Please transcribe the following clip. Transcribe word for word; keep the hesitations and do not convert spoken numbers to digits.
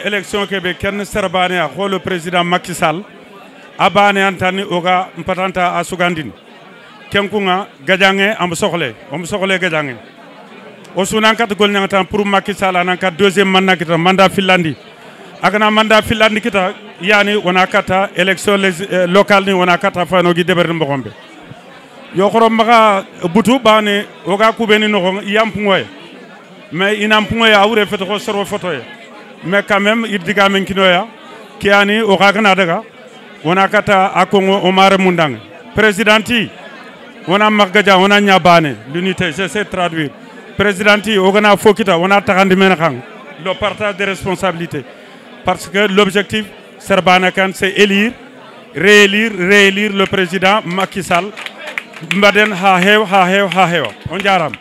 Élection ke be ken sere baane ya, xo le président Macky Sall. A baane an tani o ga n patanta a sugandini. Ken kuŋa, gajaŋe, a ma soxle, o ma soxle gajaŋe. O su nan kata golliɲaŋa tan pour Macky Sall a nan ka deuxième mandat kita, mandat fillandi. A ga na mandat fillandi kita, yani o na kata élection légis-, eh, locale ni, o na kata fano gi deberini moxo be. Yo xoro maxa butu baane, o ga kubeni noxo i yan puŋoye. Mais i nan puŋoye a wure fete xo soro fotoye. Mais quand même, i digamen kinoya, ke yani o xa ga na daga, o na kata a koŋo o mare mundaŋe. Président ti, o na maxa gaja, o na ɲa baane, l'unité, je sais traduire. Président ti, o ga na fo kita, o na taxandi mene xaŋ. Le partage des responsabilités. Parce que l'objectif, sere baane kan, c'est élire, réélire, réélire le président Macky Sall. Mbaden ha hew, ha hew, ha hew. On jaaraama.